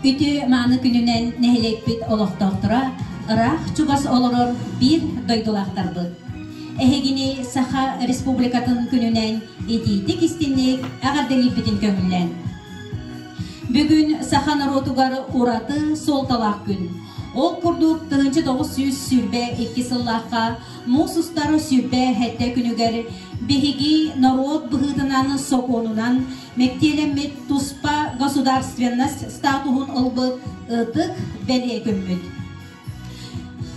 Үтүө мааны күнүнэн нэһилиэкпит олохтоохторо ыраах чугас олорор биир дойдулаахтарбыт. Эһигини Саха Республикатын күнүнэн итиитик истинник эҕэрдэлиирбитин көҥүллээн. Бүгүн саха норуотугар ураты суолталаах күн. Ол курдук 1922 сыллаахха муус устар 27 күнүгэр биһиги норуот быһыытынан сокуонунан мэктиэлэммит туспа государственность статуһун ылбыт ытык бэлиэ күммүт.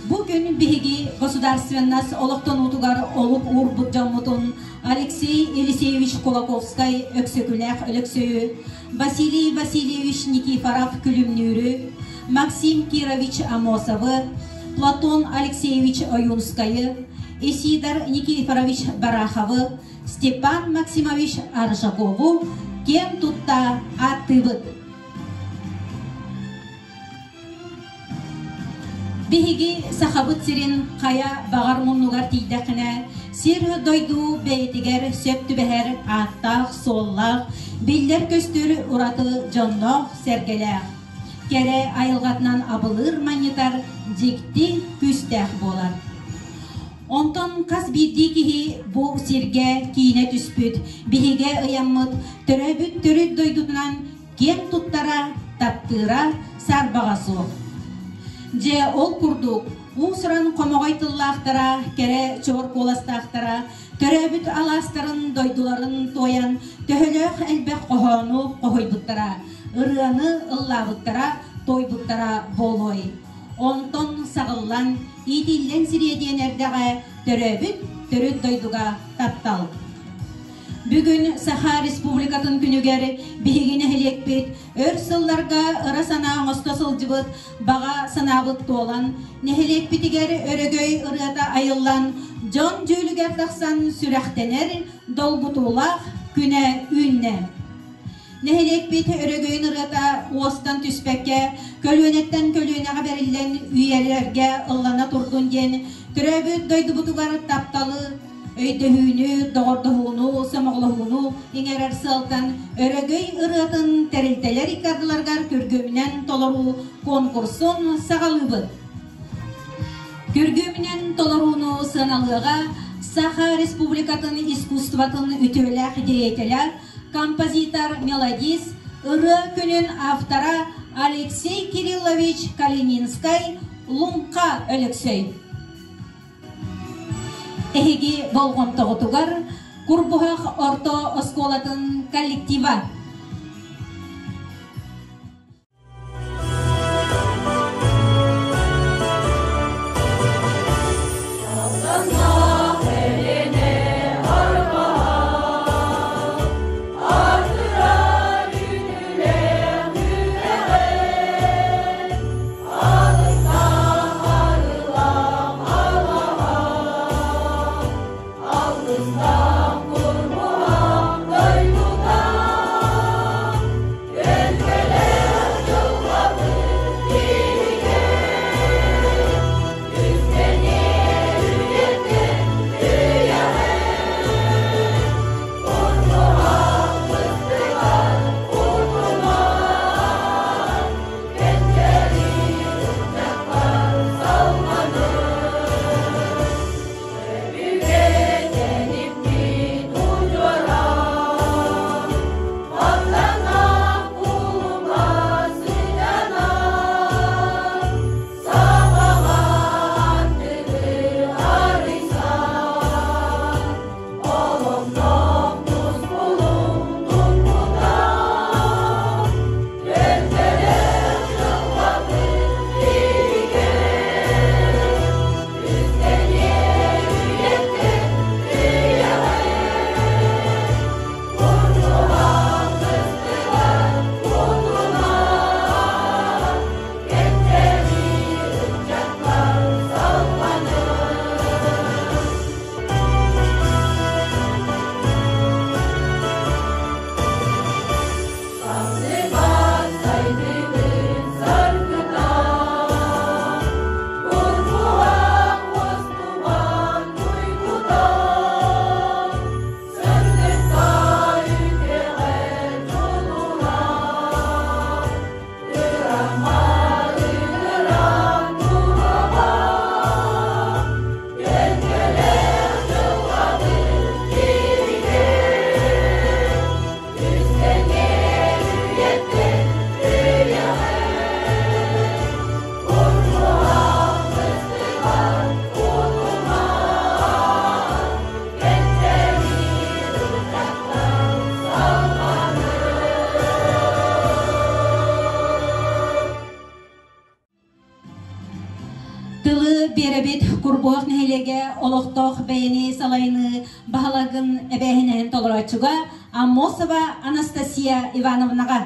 Бу күн биһиги государственность олохтонуутугар олук уурбут дьоммутун Алексей Елисеевич Кулаковскай Өксөкүлээх Өлөксөйү, Василий Васильевич Никифоров Күлүмнүүрү, Максим Кирович Амосовы, Платон Алексеевич Ойуунскайы, Исидор Никифорович Бараховы, Степан Максимович Аржакову киэн тутта ааттыыбыт. Биһиги Сахабыт сирин хайа баҕар муннугар тиийдэххинэ, сир-дойду бэйэтигэр сөп түбэһэр ааттаах-суоллаах, биллэр-көстөр ураты дьонноох-сэргэлээх, кэрэ айылҕатынан абылыыр-манньытар дьикти күүстээх буолар. Онтон хас биирдии киһи бу сиргэ киинэ түспүт, биһигэ ыйаммыт, төрөөбүт төрүт дойдутунан киэн туттара, таптыыра саарбаҕа суох. Дьэ, ол курдук, уус-уран хомоҕой тыллаахтара, кэрэ чуор куоластаахтара, төрөөбүт алаастарын, дойдуларын туойан, төһөлөөх элбэх хоһоону хоһуйбуттара, ырыаны ыллаабыттара, туойбуттара буолуой. Онтон саҕыллан, иитиллэн сириэдийэн эрдэҕэ төрөөбүт төрүт дойдуга таптал. Бүгүн Саха Республикатын күнүгэр биһиги нэһилиэкпит өр сылларга ыра санаа оҥосто сылдьыбыт баҕа санаабыт туолан, нэһилиэкпитигэр өрөгөй ырыата айыллан, дьон дьүүлүгэр тахсан сүрэхтэнэр долгутуулаах күнэ үүннэ. Нэһилиэкпит өрөгөйүн ырыата уостан түспэккэ, көлүөнэттэн көлүөнэҕэ бэриллэн үйэлэргэ ыллана турдун диэн төрөөбүт дойдубутугар тапталы, өйдөһүүнү, доҕордоһууну, сомоҕолоһууну иҥэрэр сыалтан өрөгөй ырыатын тэрилтэлэр икки ардыларыгар күргүөмүнэн толоруу конкурсун саҕалыыбыт. Күргүөмүнэн толорууну сыаналыаҕа Саха Республикатын искусствотын үтүөлээх деятеля, композитор, мелодист, ырыа күнүн автора Алексей Кириллович Калининскай, Луҥха Өлөксөй. Эһиги болҕомтоҕутугар Курбуһах орто оскуолатын коллектива. Алгыстаах курбуһах дойдута. Тылы биэрэбит Курбуһах нэһилиэгэ олохтоох бэйэни салайыныы баһылыгын эбээһинэһин толорооччуга Аммосова Анастасия Ивановнаҕа.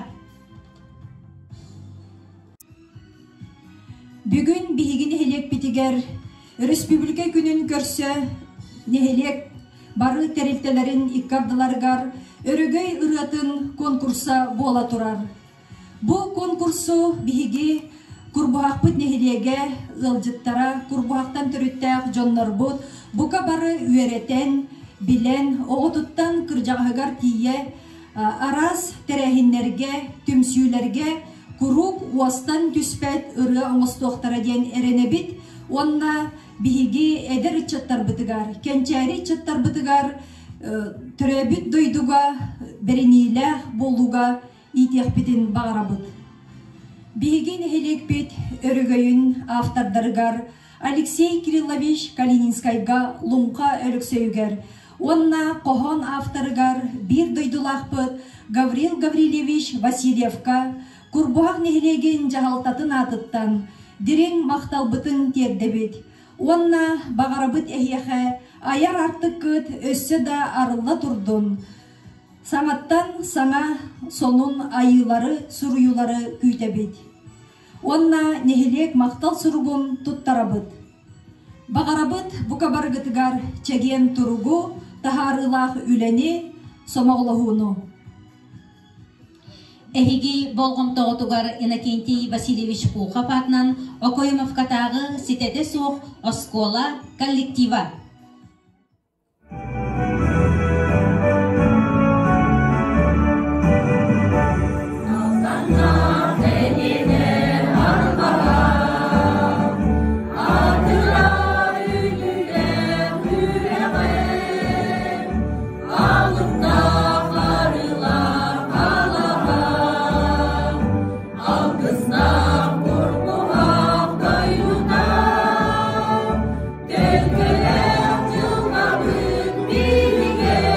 Бүгүн биһиги нэһилиэкпитигэр Өрөспүүбүлүкэ күнүн көрсө нэһилиэк бары тэрилтэлэрин икки ардыларыгар Өрөгөй ырыатын конкурса буола турар. Бу конкурсу биһиги Курбуһахпыт нэһилиэгэ ыалдьыттара, Курбуһахтан төрүттээх дьоннорбут бука бары үөрэтэн, билэн, оҕотуттан кырдьаҕаһыгар тиийэ араас тэрээһиннэргэ, түмсүүлэргэ куруук уостан түспэт ырыа оҥостуохтара диэн эрэнэбит уонна биһиги эдэр ыччаттарбытыгар, кэнчээри ыччаттарбытыгар төрөөбүт дойдуга бэриниилээх буолууга иитиэхпитин баҕарабыт. Биһиги нэһилиэкпит өрөгөйүн автордарыгар Алексей Кириллович Калининскайга Луҥха Өлөксөйүгэр уонна хоһоон авторыгар биир дойдулаахпыт Гаврил Гаврильевич Васильевка Курбуһах нэһилиэгин дьаһалтатын аатыттан дириҥ махталбытын тиэрдэбит уонна баҕарабыт эһиэхэ айар артыккыт өссө да арылла турдун, Саҥаттан саҥа сонун айыылары, суруйуулары күүтэбит. Уонна нэһилиэк махтал суругун туттарабыт. Баҕарабыт бука барыгытыгар чэгиэн туругу, таһаарыылаах үлэни, сомоҕолоһууну. Эһиги болҕомтоҕутугар Иннокентий Васильевич Пухов аатынан Окоемовкатааҕы ситэтэ суох оскуола коллектива. Төлкөлөөх дьылҕабыт биһигэр,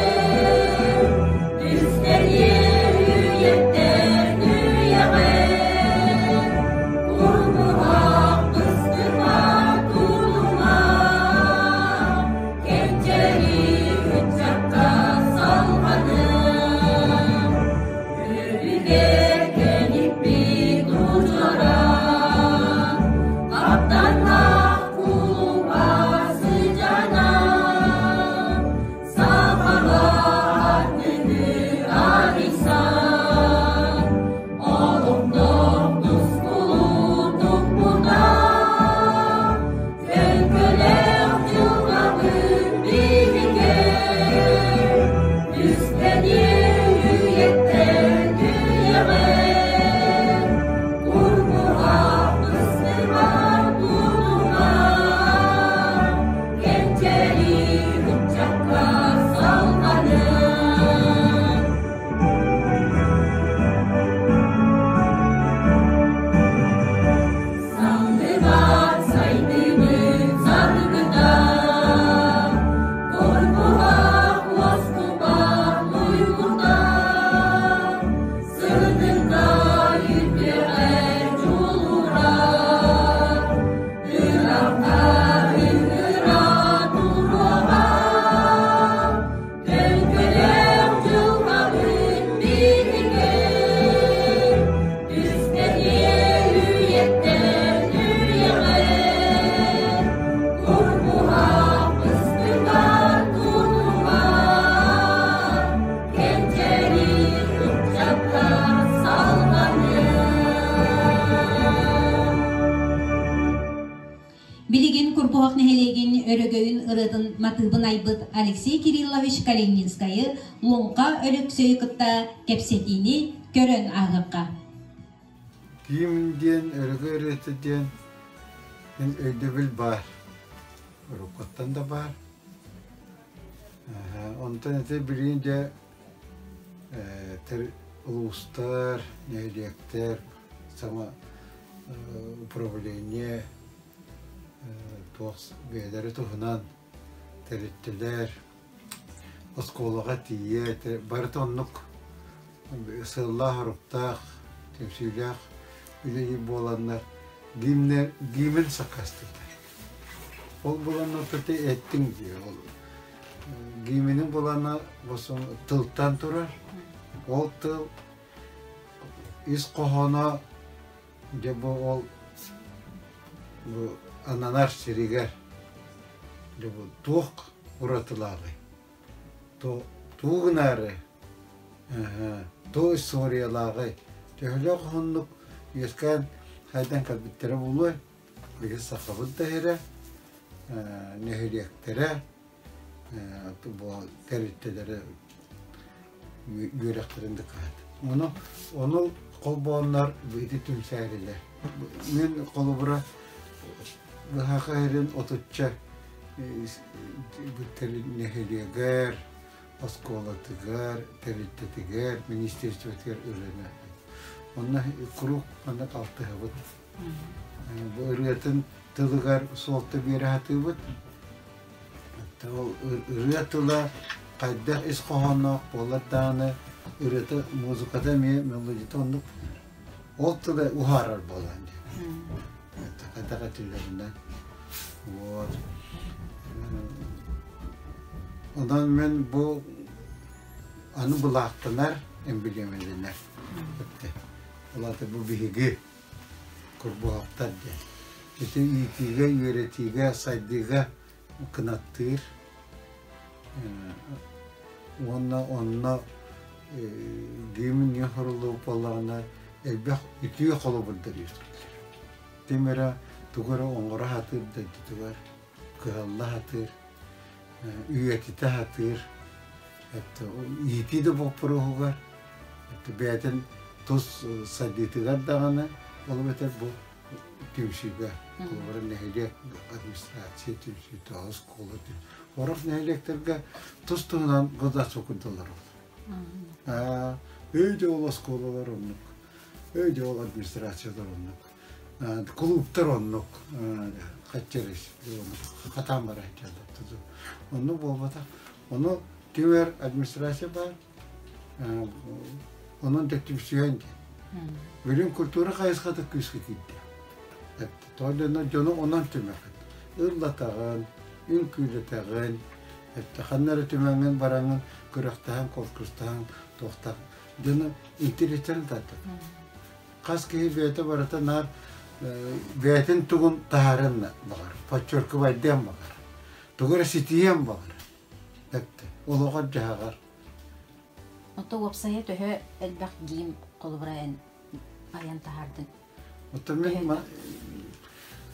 түстэниэр үйэттэн үйэҕэ, курбуһах быстыбат тутума, кэнчэри ыччакка салҕанар. Өбүгэ кэниппит удьуора, Тапталлаах кулуба сыдьана, Сахалар күнү арыйсан, Олохтоох тускулу туппута, Төлкөлөөх дьылҕабыт биһигэ, Түстэниэ үйэттэн үйэҕэ, Курбуһах быстыбат тутума, Кэнчэри ыччакка салҕанар. Самныбат сайдыыбыт саргыта, Курбуһах уоскупар уйгута, Сырдыкка үтүөҕэ дьулурар, Ыраахха ыҥыра туруоҕа, Төлкөлөөх дьылҕабыт биһигэр, Түстэниэ үйэттэн үйэҕэ, Курбуһах быстыбат тутума, Кэнчэри ыччакка салҕанар. Билигин Курбуһах нэһилиэгин өрөгөйүн ырыатын матыыбын айбыт Алексей Кириллович Калининскайы Луҥха Өлөксөйү кытта кэпсэтиини көрөн ааһыахха. Киим диэн өрөгөй ырыата диэн мин өйдөбүл баар. Уруккуттан да баар. Онтон ити билигин дьэ улуустар, нэһилиэктэр, сама управление туох бэйэлэри туһунан тэрилтэлэр оскуолаҕа тиийэ барыта оннук сыаллаах-соруктаах, түмсүүлээх үлэлиир буоланнар гимнэр гимн сакаастыыллар. Ол булан ортото эттиҥ дии. Ол гимнин булана тылтан турар. Ол тыл ис хоһооно дьэ бу ол бу ананар сиригэр дьэ бу туох уратылааҕый? Тугу гынаары туох историялааҕый? Төһөлөөх уһуннук үөскээн хайдан кэлбиттэрэ буолуой? Биһи сахабыт да иһэрэ, нэһилиэктэрэ, тэрилтэлэрэ үөрэхтэрин да кыһат. Ону, ону холбооннор ити түмсээрилэр. Мин холобура быһаха иһэрин отучча нэһилиэгэр, оскуолатыгар, тэрилтэтигэр, министерствотыгар ырыаны. Онно куруук маннык алтыһабыт. Бу ырыатын тылыгар суолта биэрэ сатыыбыт. Ол ырыа тыла хайдах ис хоһоонноох буолар даҕаны ырыата, музыката эмиэ мелодията оннук ол тыла уһаарар буолан диэн. Хайдах этиллэринэн. Вот. Онон мен бу аны былаахтанар эмблемэлэнэр. Ол аата бу биһиги курбуһахтар диэн. Ити иитиигэ, үөрэтиигэ, сайдыыга кынаттыыр. Уонна онно гимн не хоруллубут буоллаҕына элбэх үтүө холобурдар үөскүүллэр. Ким эрэ тугу эрэ оҥоро сатыыр дойдутугар, кыһалла сатыыр, үйэтитэ сатыыр, иитии да боппуруоһугар, бэйэтин тус сайдыытыгар даҕаны, ол эбэтэр бу түмсүүгэ, холобура нэһилиэк администрация түмсүүтэ, оскуола Сорох нэһилиэктэргэ тус-туһунан государство курдалар ол. Өйдө ол оскуолалар оннук, өйдө ол администрациялар оннук, клубтар оннук, хаччарыс хатаан бара сылдьаллар. Оннук буолбатах. Ону түмэр администрация баар, онон түмсүһэн диэн. Билим культура хайысхата күүскэ киирдэ. Тоҕо диэн дьону онон түмэҕин. Ыллатаҕын, үҥкүүлэтэҕин, ханна эрэ түмэҥҥин бараҥҥын күрэхтэһэн, конкурстаһан, туохтаах дьону интеллектэрин тардар. Хас киһи бэйэтэ барыта наар бэйэтин тугун таһаарыан баҕар, подчеркивайдыан баҕар, тугу эрэ ситиһиэн баҕар. Олоҕор-дьаһаҕар. Оттон уопсайа төһө элбэх гимн холобура эн айан таһаардыҥ? Оттон мин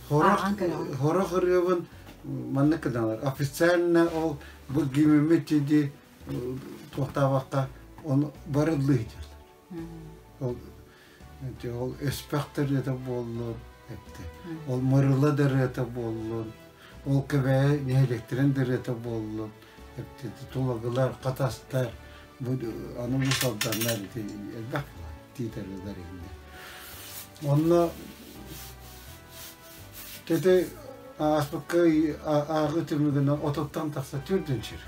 хорох ырыабын маннык гыналар. Официально ол бу гиммит дии туохтаабакка оны барыллыы дииллэр. Ол ол өспөх ырыата буоллун, ол Мырыла да ырыата буоллун, ол Кэбээйи нэһилиэктэрин да ырыата буоллун, тулагылар, хатастар, бу аны бу салданнар ити элбэх тиитэрилэр инде. Онно Тети ааспыкка ааҕыы түмүгүнэн отуттан тахса түрдүн сир.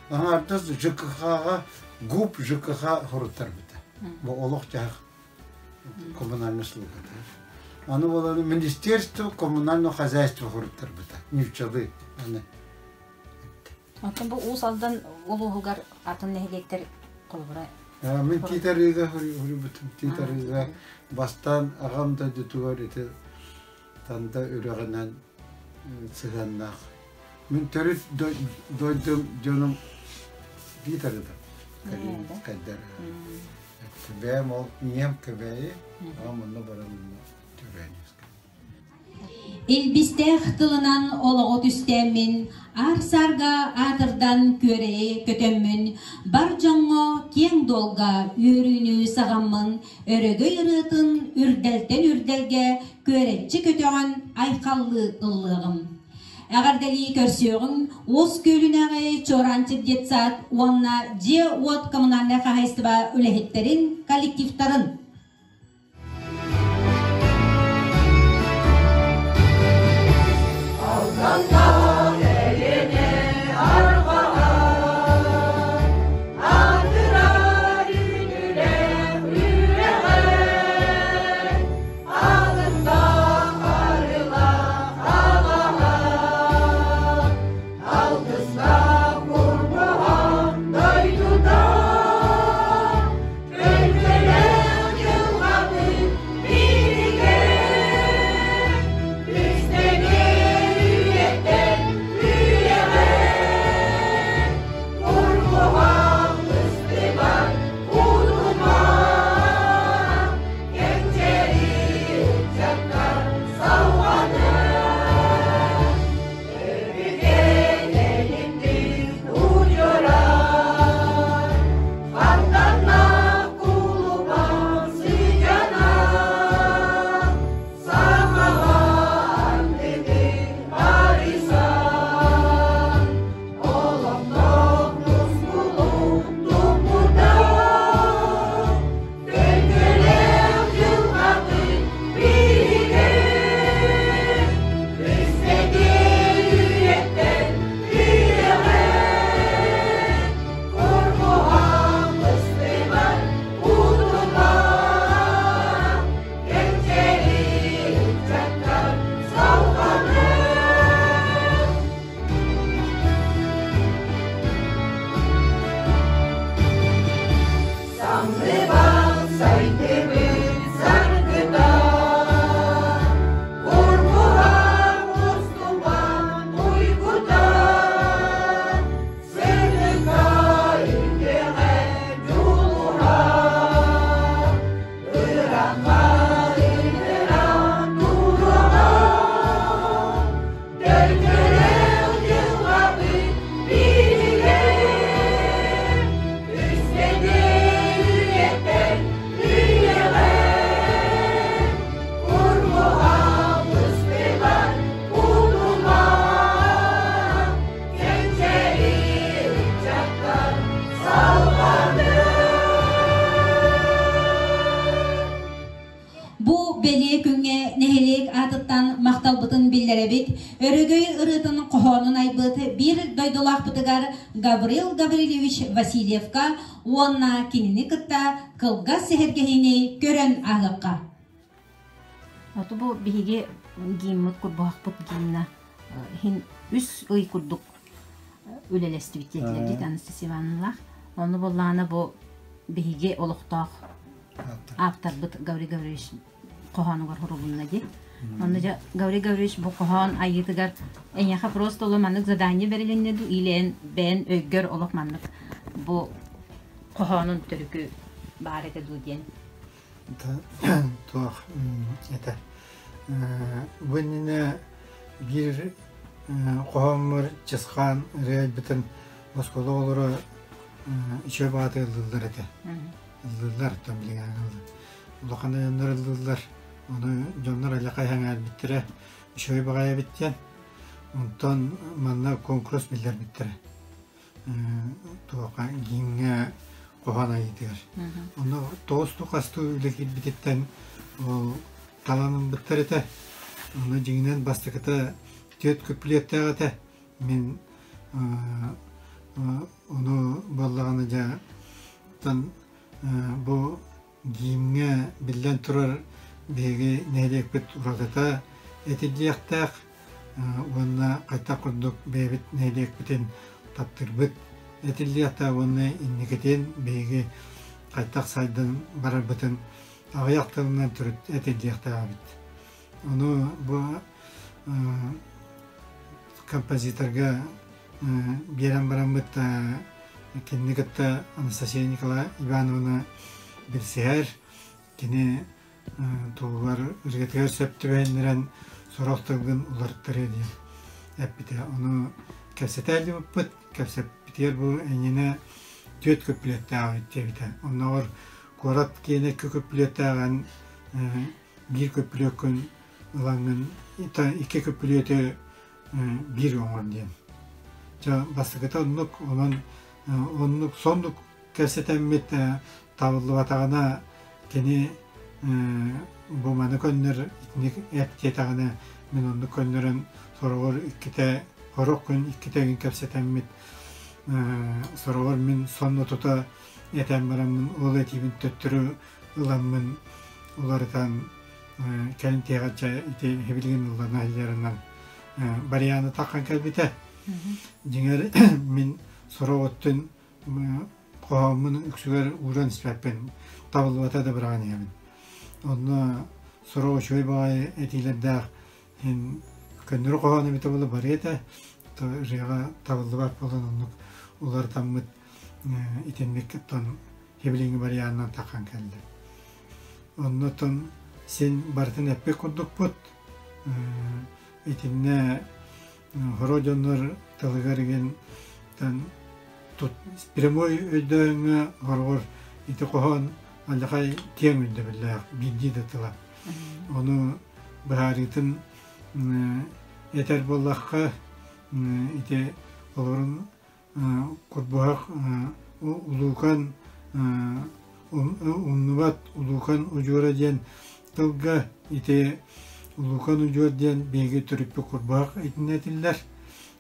Аҥаардас ЖКХ-ҕа ГУП ЖКХ хоруттарбыта. Бу олох-дьаһах коммунальный услугата. Аны буолан Министерство коммунального хозяйства хоруттарбыта. Ньуччалыы. Аны. Оттон бу Уус Алдан улууһугар атын нэһилиэктэр холобура Мин Тиит-Арыыга хоруйбутум. Тиит-Арыыга бастаан аҕам дойдутугар ити Танда үрэҕинэн сыһыаннаах. Мин төрүт дойдум дьонум Тиит-Арыыда кэлдэр. Бэйэм ол ийэм Кэбээйи, аҕам онно баран төрөөн Илбистээх тылынан олоҕу түстээммин, аар-саарга аатырдан күөрэйи көтөммүн, бар дьоҥҥо киэҥ дуолга үөрүүнү саҕаммын, өрөгөй ырыатын үрдэлтэн үрдэлгэ күөрэччи көтөҕөн айхаллыы ыллыаҕым. Эҕэрдэлии көрсүөҕүҥ Уус Күөлүнээҕи Чуораанчык детсад уонна дьиэ-уот коммунальнай хаһаайыстыба үлэһиттэрин коллективтарын. Алданнаах эйэне арҕаҕа, аатырар үүнүүлээх үрэҕэ, алыннаах арылаах. нэһилиэк аатыттан махталбытын биллэрэбит. Өрөгөй ырыатын хоһоонун айбыт биир дойдулаахпытыгар Гаврил Гаврильевич Васильевка уонна кинини кытта кылгас сэһэргэһиини көрөн ааһыахха. Оту бу биһиги гиммыт курбуһахпыт гимна иһин үс ый курдук үлэлэстибит диэтилэр дии Анастасия Ивановналаах. Ону буоллаҕына бу биһиги олохтоох ааптарбыт Гаврил Гаврильевич хоһоонугар сурулунна дии. Онно дьэ Гаврил Гаврильевич бу хоһоон айыытыгар эйиэхэ просто олох маннык задание бэрилиннэ дуу или эн бэйэн өйгөр олох маннык бу хоһоонун төрүкү баар этэ дуу диэн. Туох этэ бу иннинэ биир хоһооммор Чысхаан ырыа айбытын оскуола оҕолоро үчүгэй баҕатык ыллыыллар этэ. Ыллыыллар, оттон билигин улахан дьоннор ыллыыллар. Ону дьоннор алльахай сэҥээрбиттэрэ, үчүгэй баҕайы эбит диэн. Онтон манна куонкурус биллэрбиттэрэ. Туохха гимҥэ хоһоон айыытыгар. Ону тоҕус хастыы үлэ киирбититтэн ол талан ылбыттар этэ. Ону дьиҥинэн бастакыта түөрт күппүлүөттээх этэ. Мин ону буоллаҕына дьэ оттон бу гимҥэ биллэн турар биһиги нэһилиэкпит уратыта этиллиэхтээх уонна хайдах курдук бэйэбит нэһилиэкпитин таптыырбыт этиллиэхтээх уонна инникитин биһиги хайдах сайдан барарбытын аҕыйах тылынан төрүт этиллиэхтээх эбит. Ону бу композиторга биэрэн бараммыт кинини кытта Анастасия Николаевна Ивановна билсиһэр. Кини туһугар ырыатыгар сөп түбэһиннэрэн сорох тылгын уларыттарыа диэн эппитэ. Ону кэпсэтэ илдьибиппит. Кэпсэппитигэр бу эйиэнэ түөрт көппүлүөттээҕ эбит диэбитэ. Оннооҕор куорат киэнэ икки көппүлүөттээҕин биир көппүлүөккүн ылаҥҥын икки көппүлүөтү биир оҥор диэн. Дьэ бастакыта оннук, онон оннук соннук кэпсэтэммит табыллыбатаҕына кини бу маны көннөр итинник эт диэтэҕинэ мин оннук көннөрөн сороҕор иккитэ сорох күн иккитэ күн кэпсэтэммит сороҕор мин сонно тута этэн бараммын ол этиибин төттөрү ыламмын уларытан кэлин тиэҕэччэ ити билигин ыллана сылдьарынан барыйааны таххан кэлбитэ. Дьиҥэр мин сорох өттүн хоһооммун үксүгэр ууран испэппин, табыллыбата да быраҕан иһэбин. Онно сорох үчүгэй баҕайы этиилэрдээх иһин көннөрү хоһоон эбитэ буолла барыа этэ, ырыаҕа табыллыбат буолан оннук уларытаммыт итинник оттон Хибилиҥҥи барыйаанынан таххан кэллэ. Оннотон син барытын эппит курдукпут. Итиннэ хоро дьоннор тылыгар игин прямой өйдөөҥҥө хороҕор ити хоһоон алдьархай киэҥ өйдөбүллээх биирдии да тыла. Ону быһаарыытын этэр буоллахха ити олорун Курбуһах улуукан умнубат улуукан удьуора диэн тылга ити улуукан удьуор диэн биһиги төрүппүт курбуһах итиннэ этиллэр.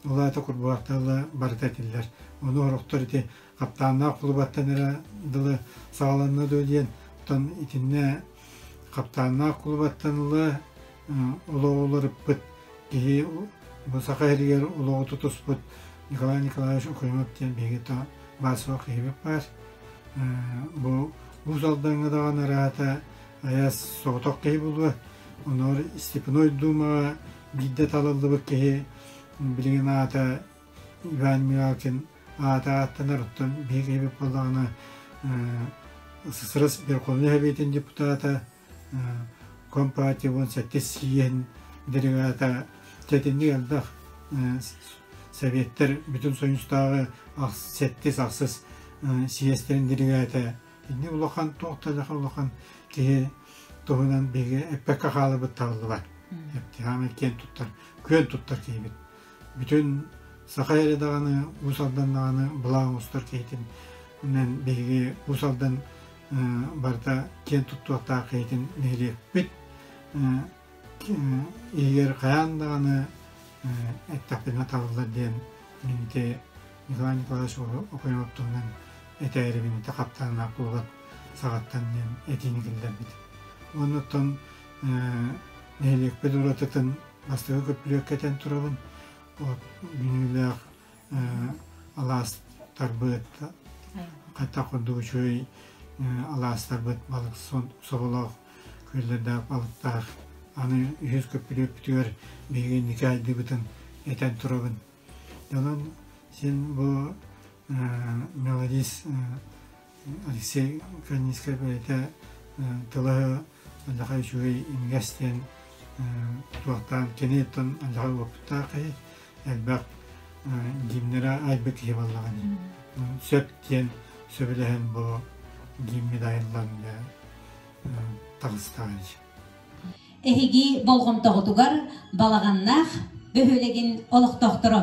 Ол аата курбуһах тыла барыта этиллэр. Ону сорохтор ити хаптааннаах кулубаттан эрэ дылы саҕаланна дуо диэн оттон итиннэ хаптааннаах кулубаттан ыла олоҕу уларыппыт киһи бу саха сиригэр олоҕу тутуспут Николай Николаевич Окоемов диэн биһиги баар-суох киһибит баар. Бу Уус Алдаҥҥа даҕаны араата айас соҕотох киһи буолуо. Онор Степной Думаҕа биирдэ талыллыбыт киһи билигин аата Иван Мигалкин аата ааттанар, оттон биһиги киһибит буоллаҕына СССР Верховнай Советын депутата Компартия 17 сийиэһин делегата тэтинник элбэх Советтар бүтүн Союзтааҕы сэттис ахсыс сийиэстэрин делегата инни улахан туох да улахан киһи туһунан биһиги эппэккэ хаалыбыт табыллыбат. Эптиһаамай киэн туттар, күөн туттар киһибит. Бүтүн саха эрэ даҕаны, Уус Алдан даҕаны былаан оҥостор киһитинэн биһиги Уус Алдан барыта киэн туттуохтаах киһитин нэһилиэкпит. иһигэр хайаан даҕаны эттэхпинэ табыллар диэн мин ити Николай Николаевич Окоемов туһунан этээрибин ити хаптааннаах куобах саҕаттан диэн этиини киллэрбит. Уонна оттон нэһилиэкпит уратытын бастакы көппүлүөккэ этэн турабын. Бүнүүлээх алаастарбыт хата курдук үчүгэй алаастарбыт балык соболоох күөллэрдээх балыктаах аны үһүс көппүлүөппүтүгэр биһиги инники айдыбытын этэн турабын. Онон син бу мелодист Алексей Кранинскай бэйэтэ тыла алдьархай үчүгэй имигэс диэн туохтаан киниттэн алдьархай уопуттаах киһи элбэх гимнэрэ айбыт киһи буоллаҕа дии. Сөп диэн сөбүлэһэн бу гимн айыллан таҕыстаҕа дии. Эһиги болҕомтоҕутугар Балаҕаннаах бөһүөлэгин олохтоохторо.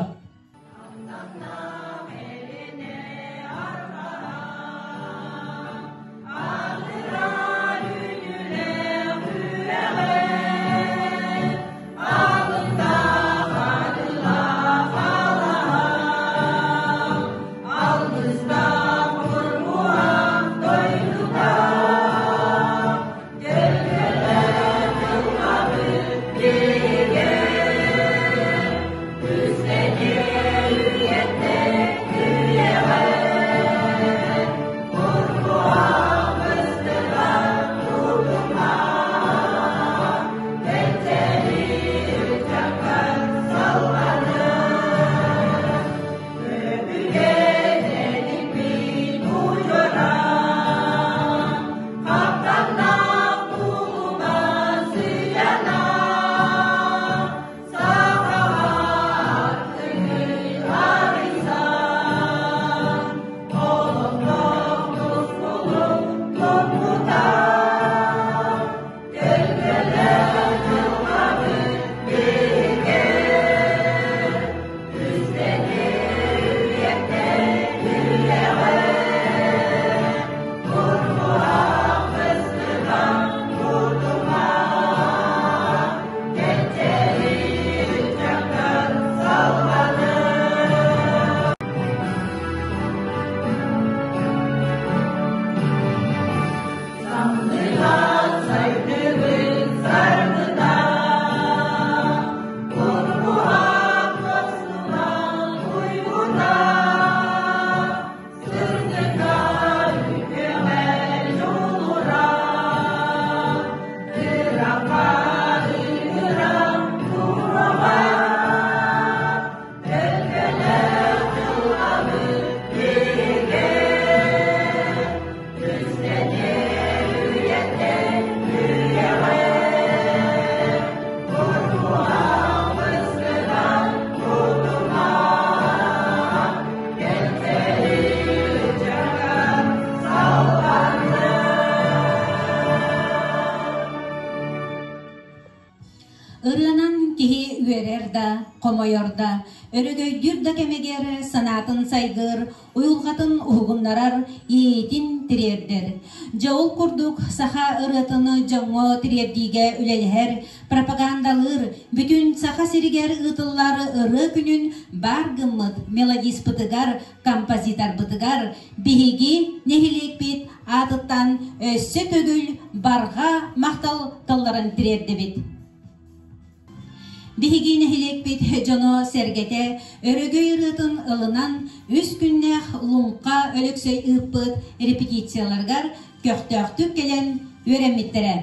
Ырыанан киһи үөрэр да, хомойор да, өрөгөйдүүр да кэмигэр санаатын сайгыр, уйулҕатын уһугуннарар, иэйиитин тириэрдэр. Дьэ ол курдук саха ырыатын дьоҥҥо тириэрдиигэ үлэлэһэр, пропагандалыыр, бүтүн Саха сиригэр ыытыллар ырыа күнүн баар гыммыт мелодиспытыгар, композиторбытыгар биһиги нэһилиэкпит аатыттан өссө төгүл барҕа махтал тылларын тириэрдэбит. Биһиги нэһилиэкпит дьоно-сэргэтэ өрөгөй ырыатын ылынан үс күннээх Луҥха Өлөксөй ыыппыт репетицияларыгар көхтөөхтүк кэлэн үөрэммиттэрэ.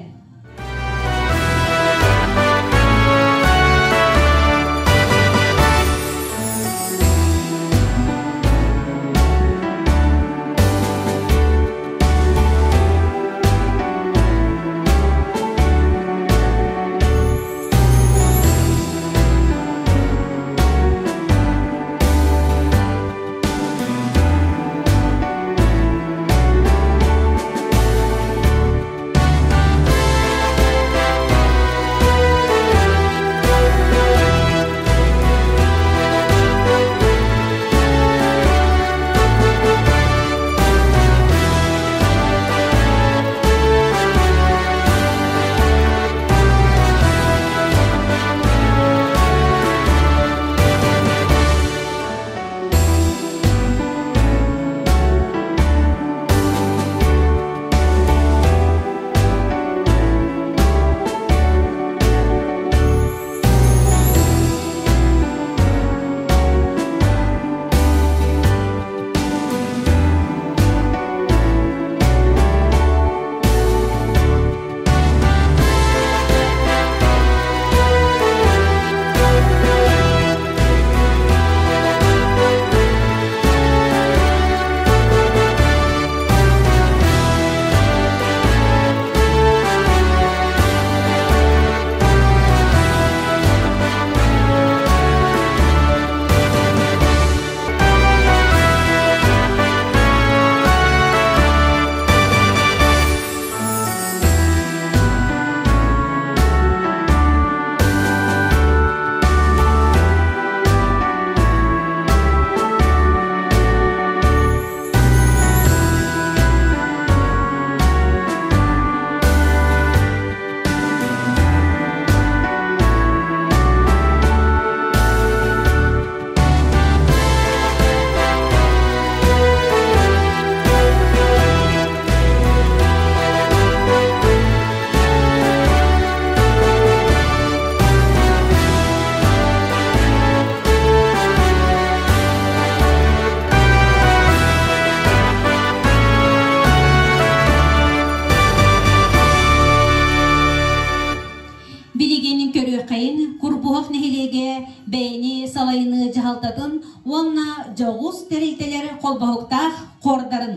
Билигин көрүөххэйин Курбуһах нэһилиэгэ бэйэни салайыныы дьаһалтатын уонна дьоҕус тэрилтэлэр холбоһуктаах хордарын.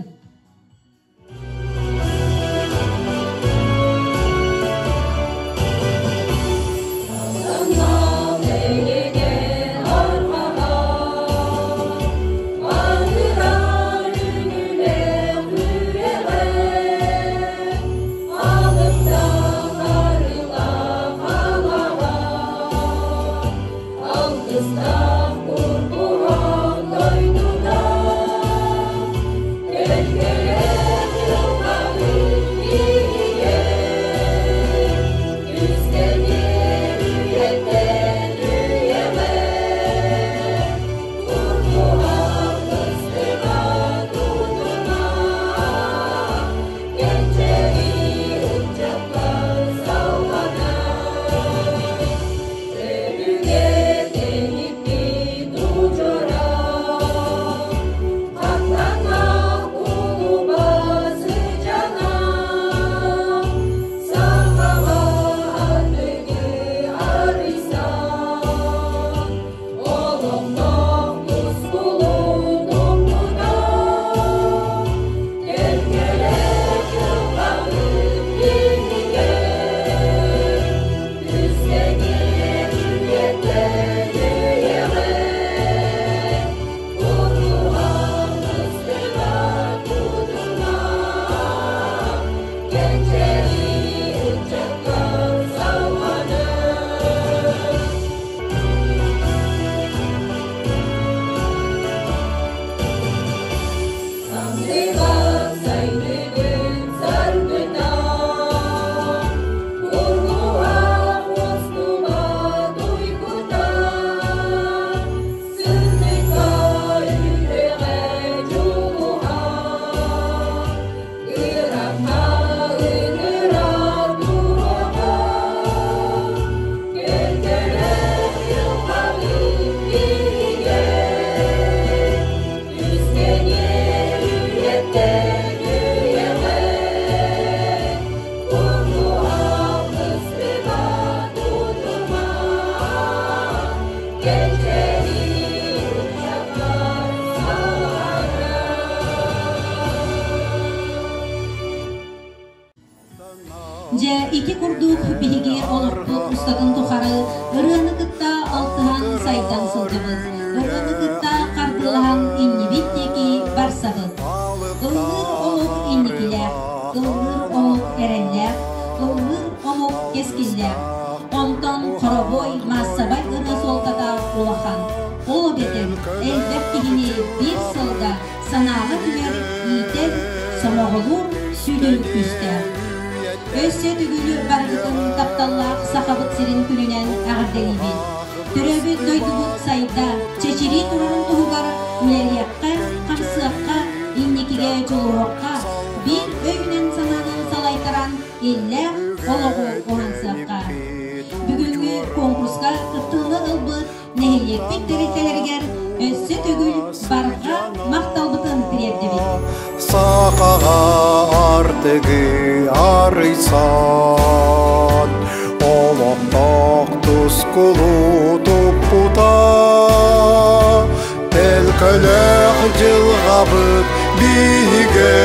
Алгыстаах курбуһах дойдута, Көлгөлөөх дьылҕабыт биһигэ, Үстэниэр үйэттэн үйэҕэ, Курбуһах быстыбат утума, Кэнчээри ыччакка салҕанар. Өбүгэ тэниппит удьуора, Хаттаҥҥа кулуба сыдьана, Сахаҕа ардыгы арыйсан, Олохтоох тускулу туппута, Көлгөлөөх дьылҕабыт биһигэ, Үстэниэр үйэттэн үйэҕэ, Кутуһах быстыбат утума, Кэнчээри ыччакка салҕанар. Самныбат сайдыбыт саргыта, Курбуһах уостубат уйгута, Сырдыкка үтүөҕэ дьулуһар, Ырахха ыҥыра туруоҕа, Көлгөлөөх дьылҕабыт биһигэ, Үстэниэр үйэттэн үйэҕэ, Курбуһах быстыбат утума, Кэнчээри ыччакка салҕанар. Дьэ, ити курдук биһиги олохпут устатын тухары ырыаны кытта алтыһан сайдан сылдьабыт, ырыаны кытта хардыылаһан иннибит диэки барсабыт. Ыллыыр олох инникилээх, ыллыыр омук эрэллээх, ыллыыр омук кэскиллээх. Онтон хоровой, маассабай ырыа суолтата улахан. Ол эбэтэр элбэх киһини биир сылга санааҕа түмэр, иитэр, сомоҕолуур сүдү күүстээх. Өссө төгүл барыгытын тапталлаах Сахабыт сирин күнүнэн эҕэрдэлиибит. Төрөөбүт дойдубут сайда, чэчирии турарын туһугар үлэлиэххэ, хамсыахха, инникигэ дьулуһуохха, биир өйүнэн-санаанан салайтаран иллээх олоҕу уһансыахха. Бүгүҥҥү конкурска кыттыыны ылбыт нэһилиэкпит тэрилтэлэригэр өссө төгүл барҕа махталбытын тириэрдэбит. Сахаҕа артыгы арыйсан, олохтоох тускулу туппута, Төлкөлөөх дьылҕабыт биһигэ.